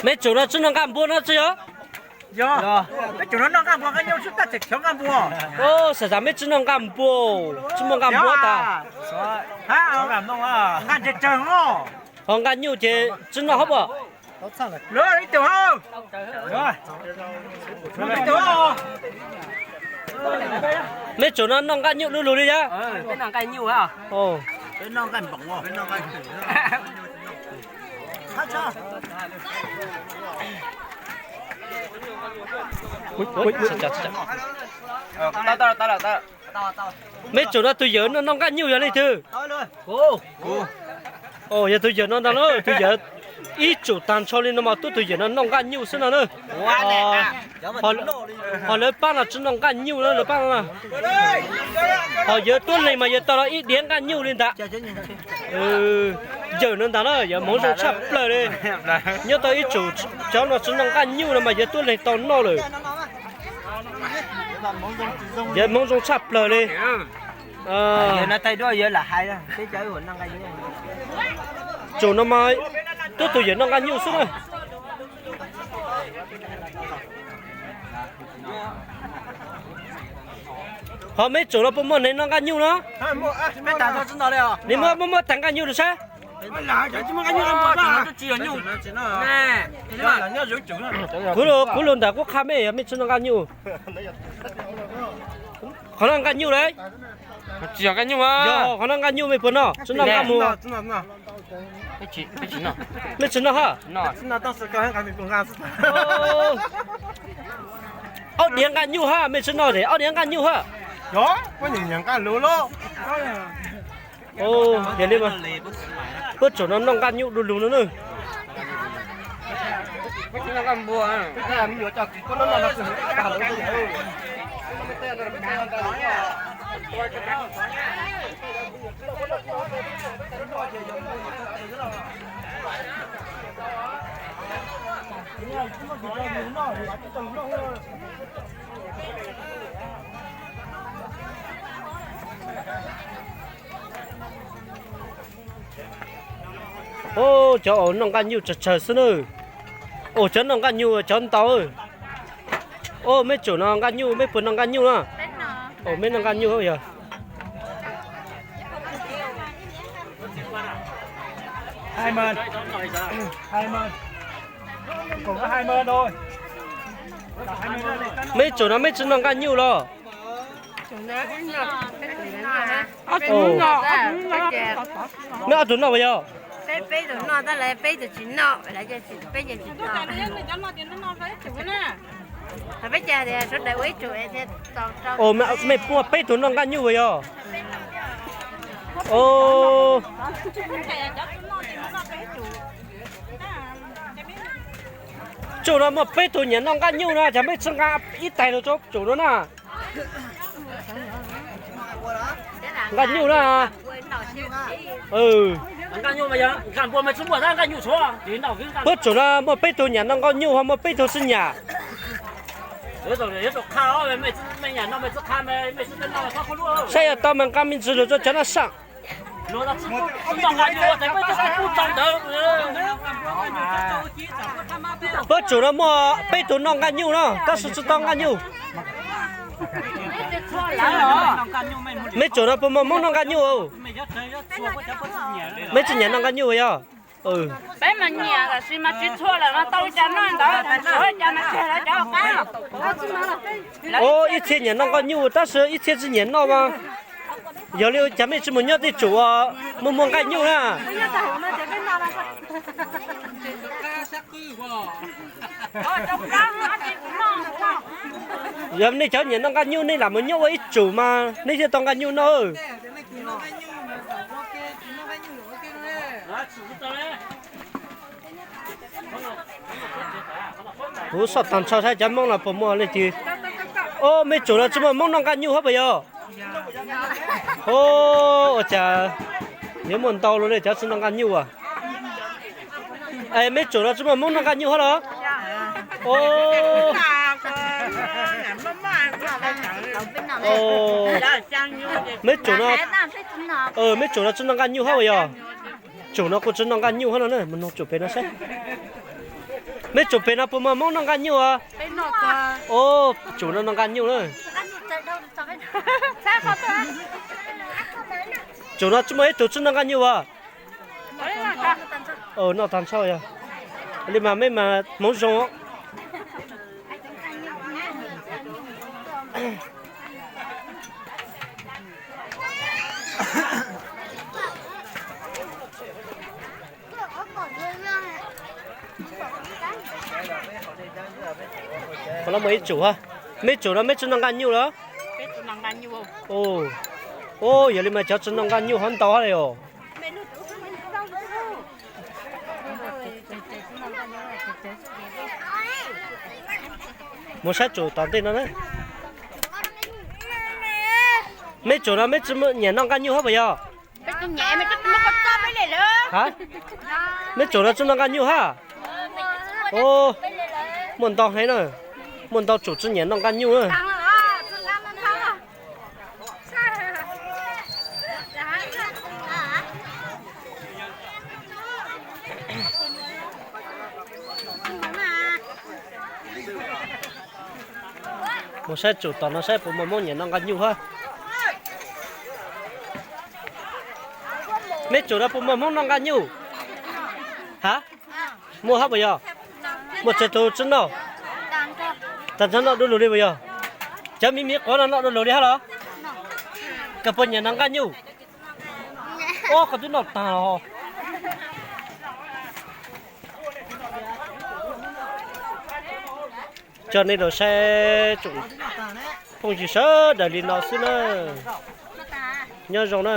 Meb tsoom no tsi noj nqaj npua no tsi yog? Yog, meb tsoom no noj nqaj npua nqaj nyuj tsi tas tseem khiav nqaj npua. Xav tas meb tsi noj nqaj npua, tsi muaj nqaj npua tas. Nqaj ntses tsawg os. Ho nqaj nyuj ces tsi noj hab puas? Meb tsoom no noj nqaj nyuj du lug li yab. Meb tsoom no tug yawm no noj nqaj nyuj yog leej twg? Yog tug yawm no ntag na, tug yawm ib tsoom tag nrho li no mas tuab tug yawm no noj nqaj nyuj xwb no na. Ho lawv pab no tsi noj nqaj nyuj na, lawv pab no na. Ho yawg tuab leeg mas yawg tau los ib diav nqaj nyuj li ntag. Yawm no ntag na, yawg hmoov zoo tshaj plaws li. Nyob tau ib tsoom cov no tsi noj nqaj nyuj no mas yawg tuab leeg tau noj lawm. Yawg hmoov zoo tshaj plaws li. Tsoom no mas tuab tug yawm noj nqaj nyuj xwb na. Ho meb tsoom no puas muaj neeg noj nqaj nyuj no? Neb muab muab tag nqaj nyuj rau saib. Kuv lug ntawm kuv qha mej yog mej tsi noj nqaj nyuj. Qhov no nqaj nyuj lawm. Tsis yog nqaj nyuj. Yog qhov no nqaj nyuj mej puas noj? Tsi noj nqaj mus. Mej tsi noj hab? Ob diav nqaj nyuj hab, mej tsi noj es ob diav nqaj nyuj hab. Yog li puab tsoom no noj nqaj nyuj du lug no na. Cov uas noj nqaj nyuj tsawg tsawg xwb na. Cov noj nqaj nyuj cov ntau. Meb tsoom no nqaj nyuj, meb puas noj nqaj nyuj na? Meb noj nqaj nyuj yog. Meb tsoom no meb tsi noj nqaj nyuj los? Meb ob tug noj puas yog? Mej puas peb tug noj nqaj nyuj puas yog? Tsoom no muaj peb tug nyiam noj nqaj nyuj no, cas mej tsi nqa ib tais los rau tsoom no na? Nqaj nyuj na. Puab tsoom no muaj peb tug nyiam noj nqaj nyuj ho muaj peb tug tsi nyiam. Saib yog tau mas nqa me ntsis lug rau cov no saib. Puab tsoom no muaj peb tug noj nqaj nyuj no tab sis tsi tau nqaj nyuj. Mej tsoom no puas muaj Moob noj nqaj nyuj? Mej tsi nyiam noj nqaj nyuj yog? Peb mas nyiam tab sis mas tsi txhua lawm no tau li cas noj ntawd, tsuav li cas mas tseg lawv cov qab. Ib txhia nyiam noj nqaj nyuj tab sis ib txhia tsi nyiam noj mas. Yog li cas mej tsi mus nyob tej tsoom uas muaj muaj nqaj nyuj na? Yog nej cov nyiam noj nqaj nyuj nej lam mus nyob ua ib tsoom mas nej thiaj tau nqaj nyuj noj. Kuv soj tag nrho saib cov Moob no puas muaj leej twg. Mej tsoom no tsi muaj Moob noj nqaj nyuj hab puas yog? Ua cas yuav muaj ntau lug li cov tsi noj nqaj nyuj as. Es mej tsoom no tsi muaj Moob noj nqaj nyuj hab los? Mej tsoom no, mej tsoom no tsi noj nqaj nyuj hab puas yog? Tsoom no kuj tsi noj nqaj nyuj hab no na, mus noog tsoom pem no saib. Meb tsoom pem no puas muaj Hmoob noj nqaij nyuj os? Ov, tsoom no noj nqaij nyuj na. Tsoom no tsis muaj ib tug tsis noj nqaij nyuj as? Noj tag nrho yog li mas meb mas Hmoob zoo. Qhov no muaj ib tsoom, meb tsoom no meb tsis noj nqaij nyuj los? Ov, yog li mas cov tsis noj nqaij nyuj ho ntau li os. Mus saib tsoom tom ntej no na. Meb tsoom no meb tsis nyiam noj nqaij nyuj hab puas yog? Meb tsoom no tsis noj nqaij nyuj hab? Ov, muaj ntau heev na, muaj ntau tsoom tsis nyiam noj nqaij nyuj na. Mus saib tsoom tom no saib puas muaj Hmoob nyiam noj nqaij nyuj hab. Meb tsoom no puas muaj Hmoob noj nqaij nyuj? Hab, muaj hab puas yog? Muaj tsawg tug tsis noj? Tag nrho noj du lug li puas yog? Cov miv miv quav no noj du lug li hab los? Koj puas nyiam noj nqaij nyuj? Ov, koj twb noj tag os. Coj nej los saib tsoom phooj ywg sawv daws li no xwb na. Nyob zoo na.